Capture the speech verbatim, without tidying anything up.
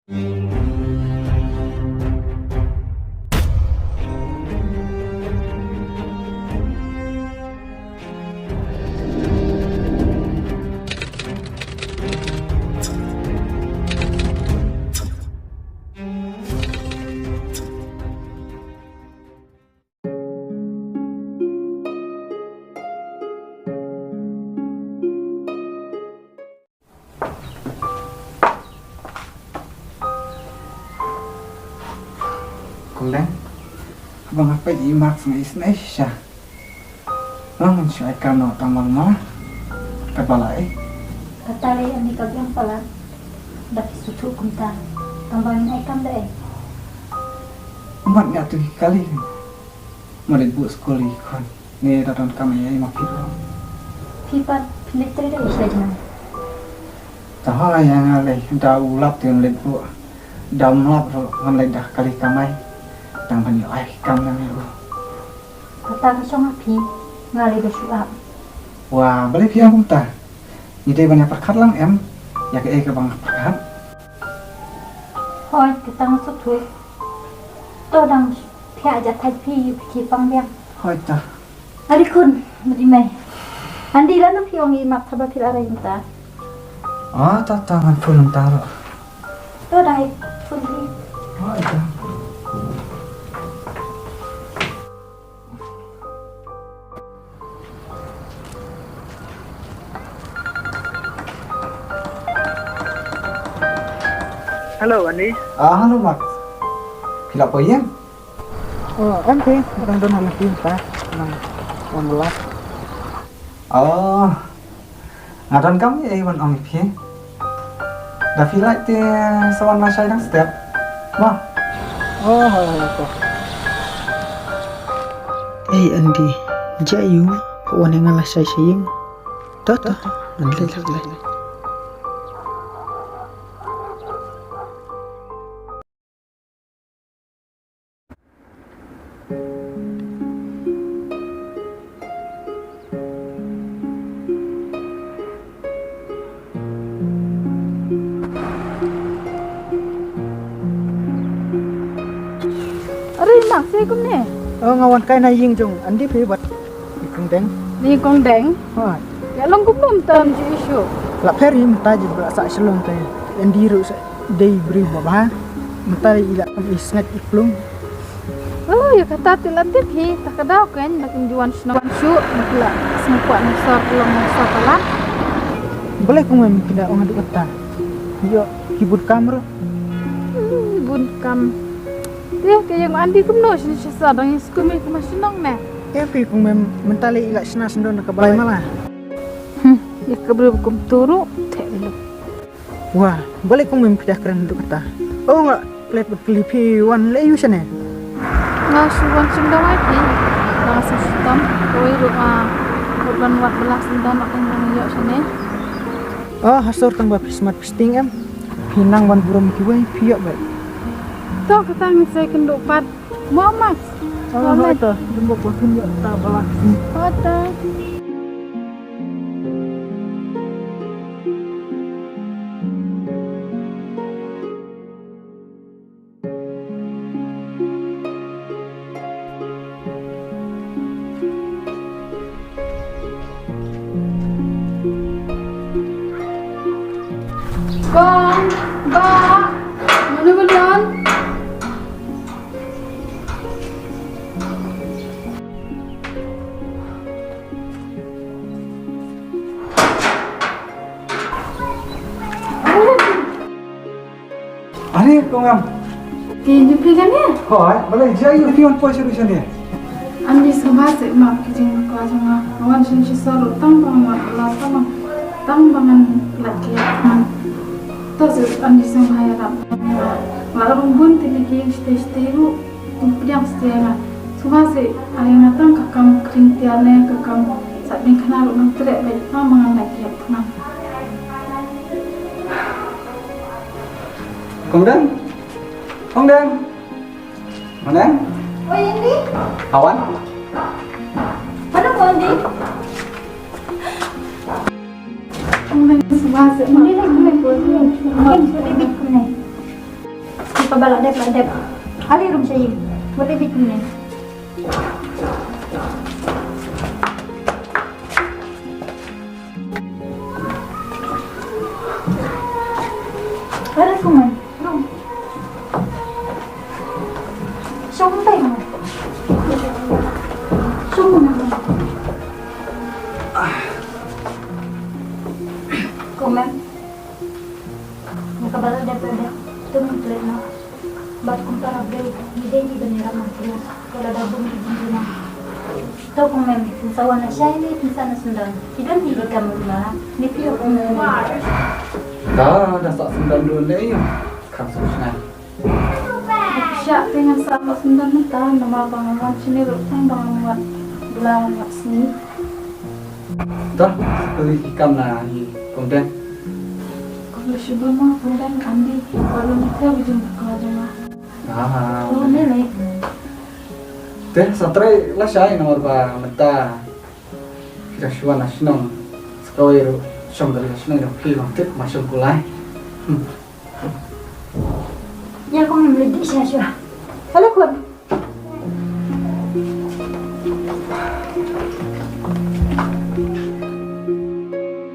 Kong Deng, haba nga peit ïa i Mat nga isynei shisha. Nga ngam shu ai kam noh tang ba ma ka ba la ei. Kata lei ani ka biang palat. Da ki suthu kumta. Tang ba ngin ai kam da ei. Mat nga tu ki kali. Ma leit buh skul ïa ki khun. Ne da don kam ïa i ma phi ruh. Phi pat phi leit trei da i sha jngai. Taha ïa nga lei da u lap te leit buh. Da um lap ruh ngam leit da kali kamai. Tang ban ïoh ai kam na me u. Kata ka shong ha phi nga lei da shu ap. Wa balei phi ong kumta? Ngi dei ban ïa pyrkhat lang em ïa kaei kaba nga pyrkhat. Hooid kata nga sngewthuh. To dang phi ïa ja thait phi ïa phi pang biang. Hooid ta. Ari khun madi mai. Andi lano phi ong i Mat haba phi la rai mynta. Ah ta ta ngan phone mynta ruh. To dang i phone phi. Hooid ta. Hello Ani. Ah hello Mat. Phi la poi ïing? Oh em phi, dang don ha lynti mynta. Nang wan bela. Oh. Nga don kam ïa i wan ong ïa phi. Da phi lait te sa wan lashai dang step. Ma. Oh hoi hoi ko. Ei Andi, ja ïu, pha wan ïa nga lashai sha ïing. To to, ngan leit leit leit. Are Mak, sa kumne? Oh, nga wan kai na ïing jong Andi phi bad i Kong Deng. Ni Kong Deng? Ha. Ïa long kumno mynta ym ju ïoh shuh? La pher ïa mynta ju ba la sah shalong te. Andi ruh sa dei briew ba bha. Mynta i la kam i sngat i plung. Oh, ïa kata te la tip hi, ta ka daw kein ba kim ju wan shnong wan shuh, ba ki la sngewkwah nongshor ka long nongshor palat. Balei kumne phi da ong haduh katta? Ïoh ki bun kam ruh. Hmm, bun kam. Te ka ïing Andi kumno shane sha sor dang ïa skum ïa ka ma shnong ne? Ïa phi kumne mynta lei i la shna sngewdon ka bai mala. Hmm, ïa ka briew kumtu ruh, te ïa. Wah, balei kumne phi da kren haduh katta? Oh nga klet bad kylli phi wan lei ïu shane. Nga shu wan shim dawai phi. Nga shu shitom. Kawei ruh nga ruh ban wad bela sngewdon ïa kane ïoh shane. Oh, ha sor tang ba phi smat phi sting em. Phi nang ban burom kiwei phi ïoh beit. To kata ngi sa ïakynduh pat. Mo Mat. Oh, hooid to. Jumbo ko tun ïoh ta bala. Hooid to. Kong, Bah, mano ba don? Are, Kong Em. Te, ngi phi kane? Hooid, balei jia ïa phi wan poi sha ruh shane? Andi sngewbha seh ma ki jingbakla jong nga. Nga wan shane shisha ruh tang ba ngan wan la tang ba, tang ba ngan lait khlieh. To seh andi sngewbha ïarap. La rung bun te ki shatei shatei ruh. Kum pdiang stia nga. Sngewbha seh ai nga tang ka kam kring tiar ne ka kam sah diengphna ruh ngan treh beit tang ba ngan lait ïa phngan. Kong Deng. Kong Deng. Kong Deng. Oi, Andi. Awan. Mana ko Andi? Kong Deng sngewbha seh ma. Andi, kumne, kumne, kumne. Andi, kumne, kumne. Ba la dep, la dep. Ale rum sha ïing. Wat dep bit kumne. Are kumne. Rum. Shong tai kumne. Shong kumne. Kumne. Nga ka ba la dep, la dep. Tum klet na. Bad kumta ra briew, ngi dei ngi ban ïarap markylliang. Ko lada bun ki jingduna. To kumne, phin sa wan lashai ne phin sah na syndon? Ki don hi ki kam ruh la. Ne phi ïoh kumne? Da, da sah syndon dun ne ïoh. Kam sngewsynei. Shah te ngan sah na syndon mynta, namar ba ngan wan shane ruh tang ba ngan wan. Bla ngan wan sngi. Da, kali ki kam na hi kumden. Khublei shibun ma kumden, andi. Warum kita bijum ka jama. Ah. Oh, ne le. Te sa trei lashai namar ba mynta phi da shu wan na shnong. Sa kawei ruh shong da la shnong da phi, wan tip ma shong kulai. Hmm. Ïa kumne, mlei dih sha sha. Hello khun.